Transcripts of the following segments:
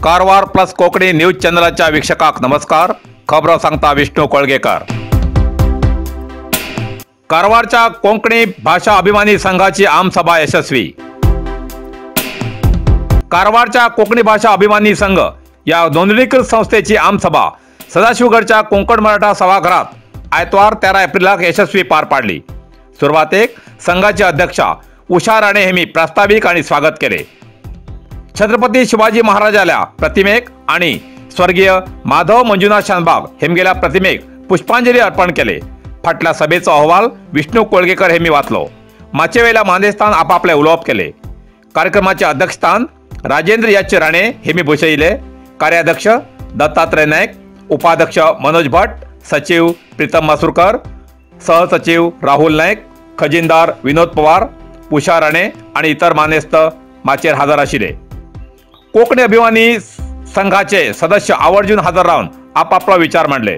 Karwar plus Konkani news चॅनलाच्या वीक्षकांक नमस्कार। खबरो सांगता विष्णू कोळगेकर। कारवारच्या कोंकणी भाषा अभिमानी संघाची आमसभा यशस्वी। कारवारच्या कोंकणी भाषा अभिमानी संघ या नोंदणीकृत संस्थेची आमसभा सदाशिवगडच्या कोंकण मराठा सभागृहात आयतवार 13 एप्रिलाक यशस्वी पार पाडली। सुरवातेक संघाची अध्यक्षा उषा राणे हेमी प्रास्ताविक आणि स्वागत केले। छत्रपती शिवाजी महाराजाला प्रतिमेक आणि स्वर्गीय माधव मंजुनाथ शानबाग हेमगेला प्रतिमेक पुष्पांजली अर्पण केले। फाटल्या सभेचो अहवाल विष्णू कोळगेकर हेमी वाचलो। माचेवेल्या मानेस्तान आपापले उलोवप केले। कार्यक्रमाचे अध्यक्षस्थान राजेंद्र याचे राणे हेमी भूषयिले। कार्याध्यक्ष दत्तात्रय नाईक, उपाध्यक्ष मनोज भट्ट, सचिव प्रीतम मासुरकर, सहसचिव राहुल नाईक, खजिनदार विनोद पवार, उषा राणे आणि इतर मानेस्त माचेर हजर आशिल्ले। कोंकणी अभिमानी संघाचे सदस्य आवर्जून हजर राहून आपापला विचार मांडले।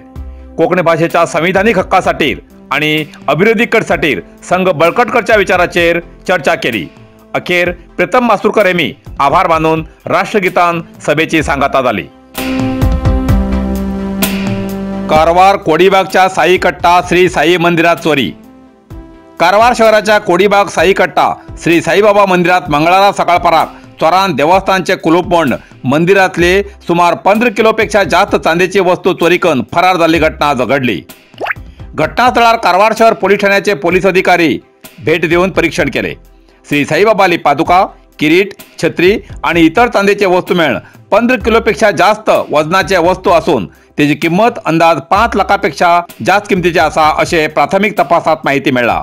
कोंकणी भाषेच्या संविधानिक हक्कासाठी आणि अभिवृद्धीसाठी संघ बळकट करच्या विचाराचेर चर्चा केली। अखेर प्रीतम मासुरकर हेमी आभार मानून राष्ट्रगीतान सभेची सांगता जाली। कारवार कोडीबागच्या साईकट्टा श्री साई मंदिरात चोरी। कारवार शहराच्या कोडीबाग साईकट्टा श्री साईबाबा मंदिरात मंगळारा सकाळपराक चोरान देवस्थानचे कुलूप मोडून मंदिरातले सुमार 15 किलोपेक्षा जास्त चांदीची वस्तू चोरी करून फरार जाल्ली घटना आज घडली। घटनास्थळार कारवार शहर पोलीस ठाण्याचे पोलीस अधिकारी भेट देऊन परीक्षण केले। श्री साईबाबाली पादुका, किरीट, छत्री आणि इतर चांदीचे वस्तू मेळून 15 किलोपेक्षा जास्त वजनाचे वस्तू असून त्याची किंमत अंदाज 5 लाखापेक्षा जास्त किमतीची आसा असे प्राथमिक तपासात माहिती मेळ्ळा।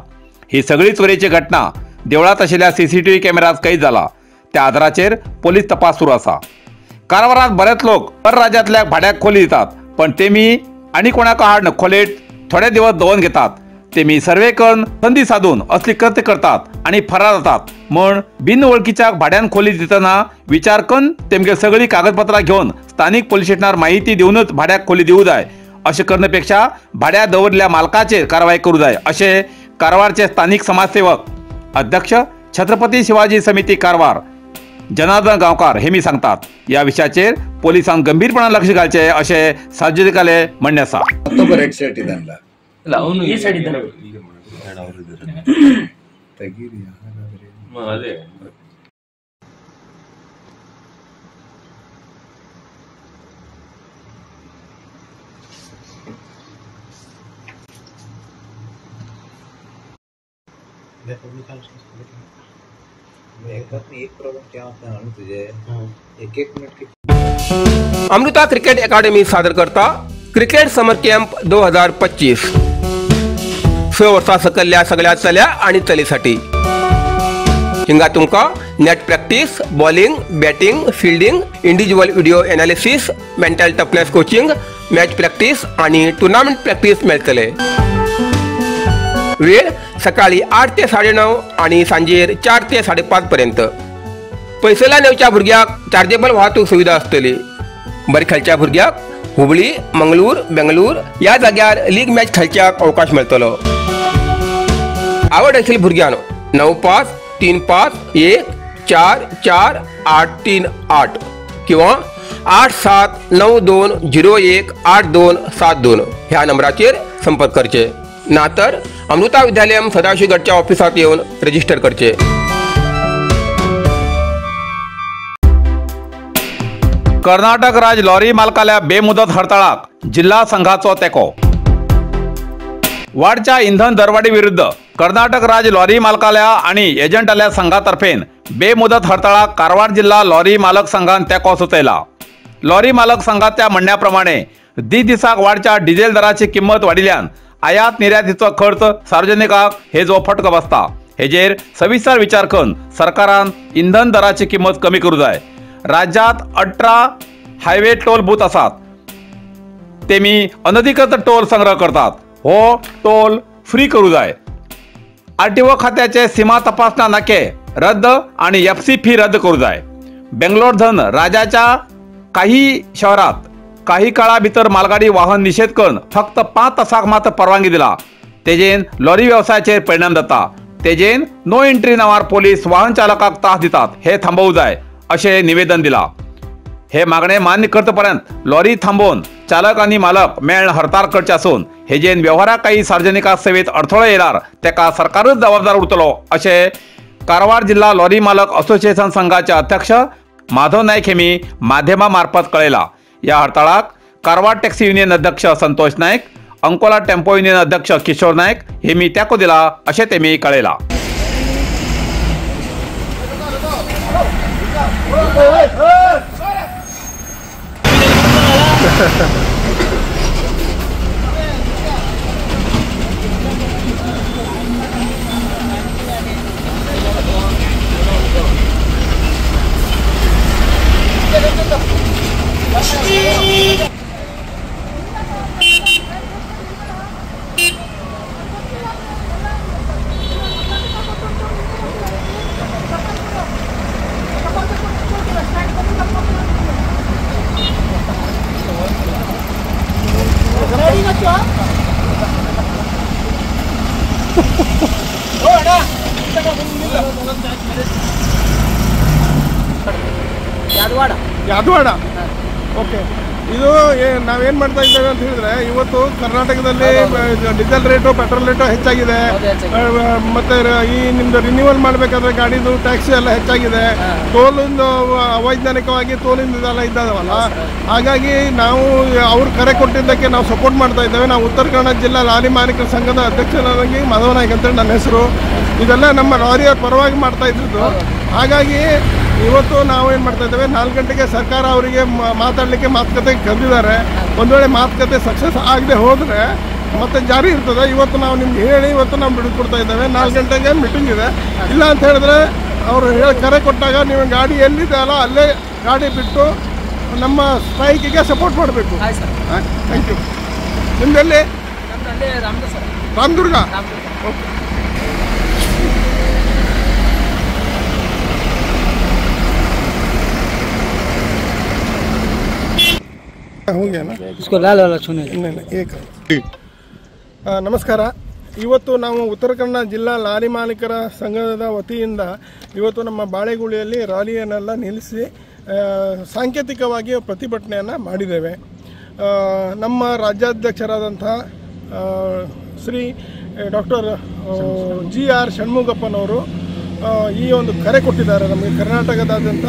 ही सगळी चोरीची घटना देवळात आशिल्ल्या सीसीटीव्ही कॅमेऱ्यात कैद जाला। त्या आधाराचेर पोलीस तपास सुरू आसा। कारवारात बरेच लोक परराज्यांतल्या भाड्याक खोली दितात, पण तेमी आनी कोणाक हाडून खोलेत थोडे दिवस दवरून घेतात। तेमी सर्वे करून संदी साधून असली कृत्य करतात आणि फरार जातात। म्हण बिन वळखीच्या भाड्यान खोली दितना विचार करून तेमगे सगळी कागदपत्रां घेवन स्थानिक पोलीस स्टेशनार माहिती दिवनच भाड्याक खोली दिवू जाय। अशें करण्यापेक्षा भाड्या दवरल्या मालकाचेर कारवाय करूं जाय अशें कारवारचे स्थानिक समाजसेवक अध्यक्ष छत्रपती शिवाजी समिती कारवार जनार्दन गांवकार हे मी सांगतात। या विषयाचेर पोलिसांक गंभीरपणान लक्ष घालचे अशें सार्वजनिकाले म्हणणें आसा। एक प्रॉब्लम क्या होता है तुझे एक एक मिनट की। अमृता क्रिकेट अकादमी सादर करता क्रिकेट समर कॅम्प 2025। 6 वर्सां सकयल्ल्या सगळ्या चल्या आनी चलेसाठी हिंगा तुमकां net practice, bowling, batting, fielding, individual video analysis, mental toughness coaching, match practice आनी टुर्नामेंट प्रॅक्टीस मेळटले। वेळ सकाळी 8 ते 9:30 आणि सांजेर 4 ते 5:30 पर्यंत। पयसुल्ल्यान येवच्या भुरग्यांक चार्जेबल वाहतूक सुविधा आसतली। बरें खेळच्या भुरग्यांक हुबळी, मंगळूर, बेंगळूर ह्या जाग्यार लीग मॅच खेळच्याक अवकाश मेळटलो। आवड आशिल्ल्या भुरग्यांक 95 35 1 4 4 8 3 8 किंवा 8 7 9 2 0 1 8 2 7 2 ह्या नंबराचेर संपर्क करचे। ना तर अमृता विद्यालयम सदाशिवगडच्या ऑफिसात येऊन रजिस्टर करचे। कर्नाटक राज्य लॉरी मालकाल्या बेमुदत हडताळाक जिल्हा संघाचो तेंको। वाडच्या इंधन दरवाडी विरुद्ध कर्नाटक राज्य लॉरी मालकाल्या आणि एजंटाल्या संघातर्फेन बेमुदत हडताळाक कारवार जिल्हा लॉरी मालक संघान तेंको सुचयला। लॉरी मालक संघाच्या म्हणण्याप्रमाणे दिसाक वाडच्या डिझेल दराची किंमत वाडिल्ल्यान आयात निर्यातीचो खर्च सार्वजनिकांक हेजो फटको बसता। हेजेर सविस्तर विचार करून सरकारान इंधन दराची किंमत कमी करूं जाय। राज्यात 18 हायवे टोल बूथ आसात, तेमी अनधिकृत टोल संग्रह करतात। हो टोल फ्री करूं जाय। आरटीओ खात्याचे सीमा तपासणा नाके रद्द आणि एफसी फी रद्द करूं जाय। बेंगलोर धन राज्याच्या काही शहरात काही काळा भितर मालगाडी वाहन निषेध करून फक्त 5 तासाक मात्र परवानगी दिला। तेजेन लॉरी व्यवसायाचेर परिणाम जाता। तेजेन नो एंट्री नावार पोलीस वाहन चालकाक त्रास दितात हे थांबोवं जाय अशें निवेदन दिला। हे मागणे मान्य करतपर्यंत लॉरी थांबोवन चालक आनी मालक मेळन हडताळ करचे आसून हेजेन व्यवहाराक काही सार्वजनिक सेवेत अडथळो येयल्यार तेका सरकारूच जबाबदार उरतलो अशें कारवार जिल्हा लॉरी मालक असोसिएशन संघाचे अध्यक्ष माधव नाईक हेमी माध्यमा मार्फत कळयला। या हडताळाक कारवार टॅक्सी युनियन अध्यक्ष संतोष नाईक, अंकोला टेम्पो युनियन अध्यक्ष किशोर नाईक हेमी तेंको दिला अशें तेमी कळयला। ಯಾದವಾಡ ಓಕೆ. ಇದು ನಾವೇನು ಮಾಡ್ತಾ ಇದ್ದೇವೆ ಅಂತ ಹೇಳಿದ್ರೆ, ಇವತ್ತು ಕರ್ನಾಟಕದಲ್ಲಿ ಡೀಸೆಲ್ ರೇಟು ಪೆಟ್ರೋಲ್ ರೇಟು ಹೆಚ್ಚಾಗಿದೆ, ಮತ್ತು ಈ ನಿಮ್ಮದು ರಿನ್ಯೂವಲ್ ಮಾಡಬೇಕಾದ್ರೆ ಗಾಡಿದು ಟ್ಯಾಕ್ಸ್ ಎಲ್ಲ ಹೆಚ್ಚಾಗಿದೆ, ಟೋಲಿಂದು ಅವೈಜ್ಞಾನಿಕವಾಗಿ ಟೋಲಿಂದ ಇದೆಲ್ಲ ಇದ್ದಾವಲ್ಲ. ಹಾಗಾಗಿ ನಾವು ಅವ್ರು ಕರೆ ಕೊಟ್ಟಿದ್ದಕ್ಕೆ ನಾವು ಸಪೋರ್ಟ್ ಮಾಡ್ತಾ ಇದ್ದೇವೆ. ನಾವು ಉತ್ತರ ಕನ್ನಡ ಜಿಲ್ಲಾ ಲಾರಿ ಮಾಲೀಕರ ಸಂಘದ ಅಧ್ಯಕ್ಷನಾಗಿ ಮಾಧವ ನಾಯ್ಕ ಅಂತೇಳಿ ನನ್ನ ಹೆಸರು. ಇದೆಲ್ಲ ನಮ್ಮ ಲಾರಿಯವ್ರ ಪರವಾಗಿ ಮಾಡ್ತಾ ಇದ್ದಿದ್ದು. ಹಾಗಾಗಿ ಇವತ್ತು ನಾವೇನು ಮಾಡ್ತಾ ಇದ್ದೇವೆ, 4 ಗಂಟೆಗೆ ಸರ್ಕಾರ ಅವರಿಗೆ ಮಾತಾಡಲಿಕ್ಕೆ ಮಾತುಕತೆ ಕರೆದಿದ್ದಾರೆ. ಒಂದು ವೇಳೆ ಮಾತುಕತೆ ಸಕ್ಸಸ್ ಆಗದೆ ಹೋದರೆ ಮತ್ತೆ ಜಾರಿ ಇರ್ತದೆ. ಇವತ್ತು ನಾವು ನಿಮ್ಗೆ ಹೇಳಿ ಇವತ್ತು ನಾವು ಬಿಡುಕೊಡ್ತಾ ಇದ್ದೇವೆ. 4 ಗಂಟೆಗೆ ಮೀಟಿಂಗ್ ಇದೆ. ಇಲ್ಲ ಅಂತ ಹೇಳಿದ್ರೆ ಅವರು ಹೇಳಿ ಕರೆ ಕೊಟ್ಟಾಗ ನೀವು ಗಾಡಿ ಎಲ್ಲಿದೆ ಅಲ್ಲ ಅಲ್ಲೇ ಗಾಡಿ ಬಿಟ್ಟು ನಮ್ಮ ಸ್ಟ್ರೈಕಿಗೆ ಸಪೋರ್ಟ್ ಮಾಡಬೇಕು. Thank you. ನಿಮ್ಮದಲ್ಲಿ ರಾಮದುರ್ಗ. ಓಕೆ. हो गया ना, इसको लाल वाला छूने नहीं एक. ನಮಸ್ಕಾರ. ಇವತ್ತು ನಾವು ಉತ್ತರ ಕನ್ನಡ ಜಿಲ್ಲಾ ಲಾರಿ ಮಾಲೀಕರ ಸಂಘದ ವತಿಯಿಂದ ಇವತ್ತು ನಮ್ಮ ಬಾಳೆಗುಳಿಯಲ್ಲಿ ರ್ಯಾಲಿಯನ್ನೆಲ್ಲ ನಿಲ್ಲಿಸಿ ಸಾಂಕೇತಿಕವಾಗಿ ಪ್ರತಿಭಟನೆಯನ್ನು ಮಾಡಿದ್ದೇವೆ. ನಮ್ಮ ರಾಜ್ಯಾಧ್ಯಕ್ಷರಾದಂಥ ಶ್ರೀ ಡಾಕ್ಟರ್ ಜಿ ಆರ್ ಷಣ್ಮುಗಪ್ಪನವರು ಈ ಒಂದು ಕರೆ ಕೊಟ್ಟಿದ್ದಾರೆ ನಮಗೆ. ಕರ್ನಾಟಕದಾದ್ಯಂತ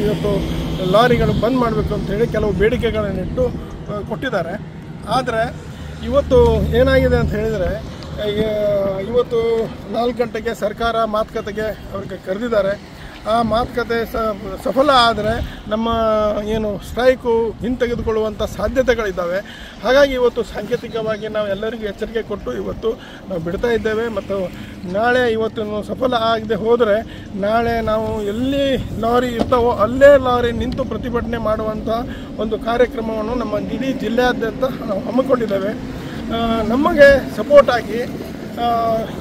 ಇವತ್ತು ಲಾರಿಗಳು ಬಂದ್ ಮಾಡಬೇಕು ಅಂತೇಳಿ ಕೆಲವು ಬೇಡಿಕೆಗಳನ್ನಿಟ್ಟು ಕೊಟ್ಟಿದ್ದಾರೆ. ಆದರೆ ಇವತ್ತು ಏನಾಗಿದೆ ಅಂತ ಹೇಳಿದರೆ, ಇವತ್ತು 4 ಗಂಟೆಗೆ ಸರ್ಕಾರ ಮಾತುಕತೆಗೆ ಅವ್ರಿಗೆ ಕರೆದಿದ್ದಾರೆ. ಆ ಮಾತುಕತೆ ಸಫಲ ಆದರೆ ನಮ್ಮ ಏನು ಸ್ಟ್ರೈಕು ಹಿಂತೆಗೆದುಕೊಳ್ಳುವಂಥ ಸಾಧ್ಯತೆಗಳಿದ್ದಾವೆ. ಹಾಗಾಗಿ ಇವತ್ತು ಸಾಂಕೇತಿಕವಾಗಿ ನಾವು ಎಲ್ಲರಿಗೂ ಎಚ್ಚರಿಕೆ ಕೊಟ್ಟು ಇವತ್ತು ನಾವು ಬಿಡ್ತಾ ಇದ್ದೇವೆ. ಮತ್ತು ನಾಳೆ ಇವತ್ತು ಸಫಲ ಆಗದೆ ಹೋದರೆ ನಾಳೆ ನಾವು ಎಲ್ಲಿ ಲಾರಿ ಇರ್ತಾವೋ ಅಲ್ಲೇ ಲಾರಿ ನಿಂತು ಪ್ರತಿಭಟನೆ ಮಾಡುವಂಥ ಒಂದು ಕಾರ್ಯಕ್ರಮವನ್ನು ನಮ್ಮ ಇಡೀ ಜಿಲ್ಲೆಯಾದ್ಯಂತ ನಾವು ಹಮ್ಮಿಕೊಂಡಿದ್ದೇವೆ. ನಮಗೆ ಸಪೋರ್ಟಾಗಿ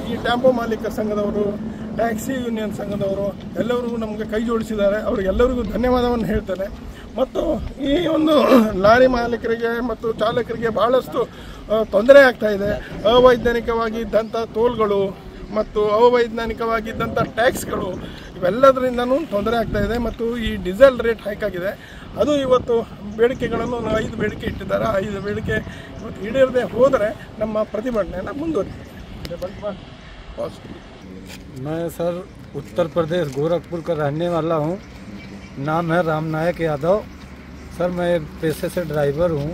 ಈ ಟೆಂಪೋ ಮಾಲೀಕರ ಸಂಘದವರು, ಟ್ಯಾಕ್ಸಿ ಯೂನಿಯನ್ ಸಂಘದವರು ಎಲ್ಲರಿಗೂ ನಮಗೆ ಕೈ ಜೋಡಿಸಿದ್ದಾರೆ. ಅವರಿಗೆಲ್ಲರಿಗೂ ಧನ್ಯವಾದವನ್ನು ಹೇಳ್ತೇನೆ. ಮತ್ತು ಈ ಒಂದು ಲಾರಿ ಮಾಲೀಕರಿಗೆ ಮತ್ತು ಚಾಲಕರಿಗೆ ಭಾಳಷ್ಟು ತೊಂದರೆ ಆಗ್ತಾಯಿದೆ. ಅವೈಜ್ಞಾನಿಕವಾಗಿ ಇದ್ದಂಥ ಟೋಲ್ಗಳು ಮತ್ತು ಅವೈಜ್ಞಾನಿಕವಾಗಿ ಇದ್ದಂಥ ಟ್ಯಾಕ್ಸ್ಗಳು ಇವೆಲ್ಲದರಿಂದನೂ ತೊಂದರೆ ಆಗ್ತಾಯಿದೆ. ಮತ್ತು ಈ ಡೀಸೆಲ್ ರೇಟ್ ಹೈಕ್ ಆಗಿದೆ. ಅದು ಇವತ್ತು ಬೇಡಿಕೆಗಳನ್ನು 5 ಬೇಡಿಕೆ ಇಟ್ಟಿದ್ದಾರೆ. 5 ಬೇಡಿಕೆ ಇವತ್ತು ಈಡೇರದೆ ಹೋದರೆ ನಮ್ಮ ಪ್ರತಿಭಟನೆಯನ್ನು ಮುಂದುವರಿತೀವಿ. मैं सर उत्तर प्रदेश गोरखपुर का रहने वाला हूँ। नाम है राम नायक यादव। सर मैं एक पेशे से ड्राइवर हूँ।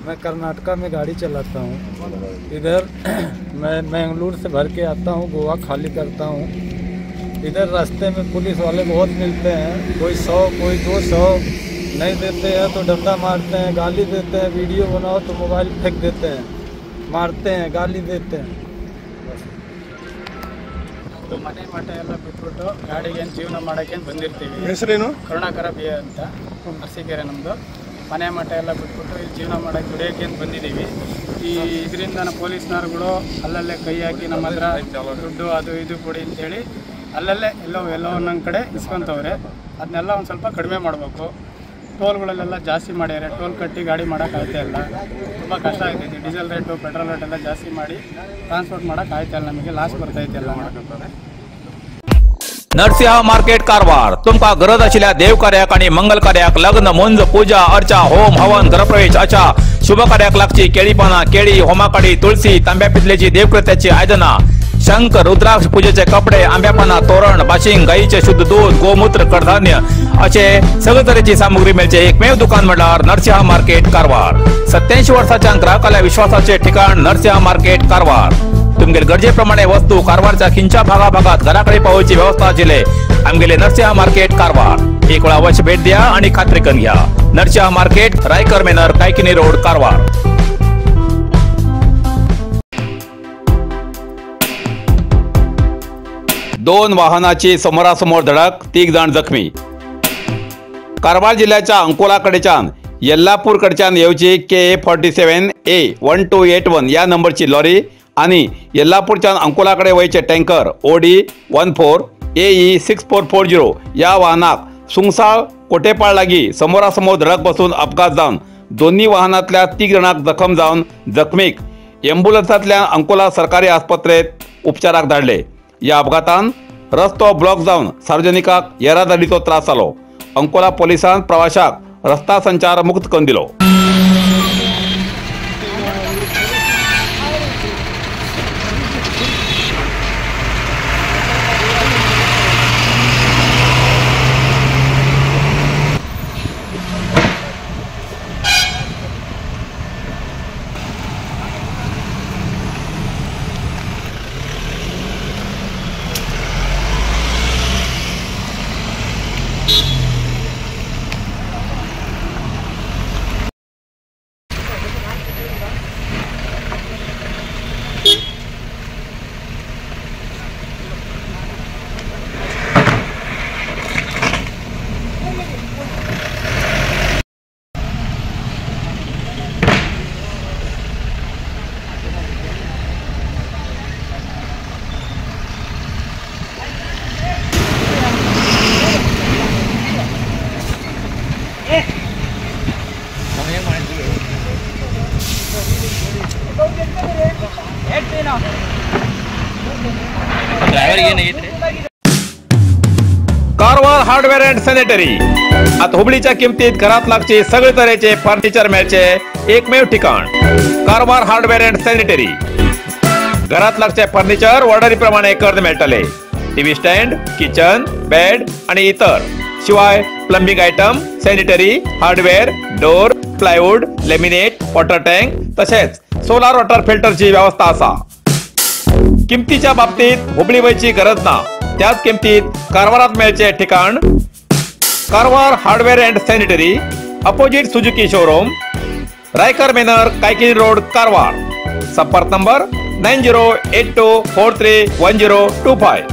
मैं कर्नाटका में गाड़ी चलाता हूँ। इधर मैं मैंगलोर से भर के आता हूँ, गोवा खाली करता हूँ। इधर रास्ते में पुलिस वाले बहुत मिलते हैं, कोई 100 कोई 200 नहीं देते हैं तो डंडा मारते हैं, गाली देते हैं। वीडियो बनाओ तो मोबाइल फेंक देते हैं, मारते हैं, गाली देते हैं। ಮನೆ ಮಠ ಎಲ್ಲ ಬಿಟ್ಬಿಟ್ಟು ಗಾಡಿಗೆ ಜೀವನ ಮಾಡೋಕ್ಕೆ ಬಂದಿರ್ತೀವಿ. ಹೆಸರೇನು? ಕರುಣಾಕರ ಬಿ ಅಂತ, ಅರಸೀಕೆರೆ ನಮ್ಮದು. ಮನೆ ಮಠ ಎಲ್ಲ ಬಿಟ್ಬಿಟ್ಟು ಇಲ್ಲಿ ಜೀವನ ಮಾಡೋಕ್ಕೆ ದುಡಿಯೋಕ್ಕೆ ಅಂತ ಬಂದಿದ್ದೀವಿ. ಈ ಇದರಿಂದ ಪೊಲೀಸ್ನವ್ರುಗಳು ಅಲ್ಲಲ್ಲೇ ಕೈ ಹಾಕಿ ನಮ್ಮ ಹತ್ರ ದುಡ್ಡು ಅದು ಇದು ಕೊಡಿ ಅಂತೇಳಿ ಅಲ್ಲಲ್ಲೇ ಎಲ್ಲೋ ಎಲ್ಲೋ ಒಂದೊಂದು ಕಡೆ ಇಸ್ಕೊಂತವ್ರೆ. ಅದನ್ನೆಲ್ಲ ಒಂದು ಸ್ವಲ್ಪ ಕಡಿಮೆ ಮಾಡಬೇಕು. ಟೋಲ್ಗಳೆಲ್ಲ ಜಾಸ್ತಿ ಮಾಡ್ಯಾರೆ. ಟೋಲ್ ಕಟ್ಟಿ ಗಾಡಿ ಮಾಡೋಕ್ಕಾಗ್ತಾ ಇಲ್ಲ, ತುಂಬ ಕಷ್ಟ ಆಗ್ತೈತಿ. ಡೀಸೆಲ್ ರೇಟು, ಪೆಟ್ರೋಲ್ ರೇಟ್ ಎಲ್ಲ ಜಾಸ್ತಿ ಮಾಡಿ ಟ್ರಾನ್ಸ್ಪೋರ್ಟ್ ಮಾಡೋಕ್ಕಾಗ್ತಾ ಇಲ್ಲ, ನಮಗೆ ಲಾಸ್ ಬರ್ತೈತೆ ಎಲ್ಲ. नरसिंह मार्केट कारवार तुमकां गरज आशिल्ल्या देव कार्याक आनी मंगल कार्याक लग्न, मुंज, पूजा अर्चा, होम हवन, गृहप्रवेश अशा शुभ कार्याक लागची केळी पानां, केळी, होमाकाडी, तुळसी, तांब्या पितलेची देवकृत्याची आयदनां, शंख, रुद्राक्ष, पूजेचे कपडे, आंब्या पानां, तोरण, बाशिंग, गायीचे शुद्ध दूध, गोमूत्र, कडधान्य अशे सगळे तरेची सामुग्री मेळचे एकमेव दुकान म्हळ्यार नरसिंह मार्केट कारवार. 87 वर्साच्या ग्राहकाल्या विश्वासाचे ठिकाण नरसिंह मार्केट कारवार. तुमगेले गरजे प्रमाणे वस्तू कारवारच्या खिंच्या भागा भागात घराकडे पावोवची व्यवस्था आशिल्ले आमगेले नरसिंह मार्केट कारवार. एक वेळा अवश्य भेट द्या आणि खात्री करून घ्या. Narasimha market, Raikar manor, Kaikini road, Karwar. दोन वाहनाची समोरासमोर धडक, 3 जण जखमी. कारवार जिल्ह्याच्या अंकोलाकडेच्यान येल्लापूरकडच्यान येवची KA 47 A 1281 या नंबरची लॉरी आणि येल्लापूरच्यान अंकोलाकडे वयचे टँकर OD 14 AE 6440 या वाहनाक सुंगसाळ कोटेपाळ लागी समोरासमोर धडक बसून अपघात जावन दोन्ही वाहनांतल्या 3 जणांक जखम जावन जखमीक एम्ब्युलन्सांतल्यान अंकोला सरकारी आस्पत्रेत उपचाराक धाडले. या अपघातान रस्तो ब्लॉक जावन सार्वजनिकाक येरादारीचो त्रास जालो. अंकोला पोलिसान प्रवाशाक रस्ता संचार मुक्त करून दिलो. कारवार हार्डवेअर अँड सॅनिटरी आता हुबळीच्या किमतीत घरात लागचे सगळे तरेचे फर्निचर मेळचे एकमेव ठिकाण कारवार हार्डवेअर अँड सॅनिटरी. घरात लागचे फर्निचर ऑर्डरी प्रमाणे करून मेळटले. टीव्ही स्टँड, किचन, बेड आणि इतर शिवाय plumbing item, sanitary, hardware, door, plywood, laminate, water tank तसेच सोलार वॉटर फिल्टरची व्यवस्था असा. किमतीच्या बाबतीत हुबळी वयची गरज ना, त्याच किमतीत कारवारात मेळचे ठिकाण Karwar hardware and sanitary, opposite Suzuki showroom, Raikar manor, Kaikini road, Karwar. संपर्क नंबर 9082431025.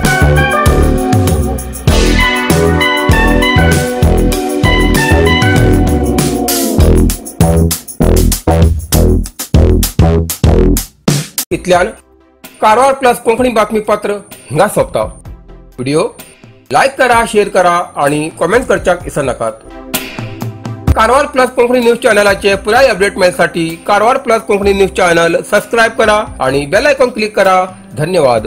इतल्यान कारवार प्लस कोंकणी बातमीपत्र हांगा सोंपता. व्हिडिओ लायक करा, शेअर करा आणि कॉमेंट करच्याक विसरनाकात. कारवार प्लस कोंकणी न्यूज चॅनलाचे पुराय update मेळसाठी Karwar plus Konkani news channel subscribe करा आणि बेल आयकॉन क्लिक करा. धन्यवाद.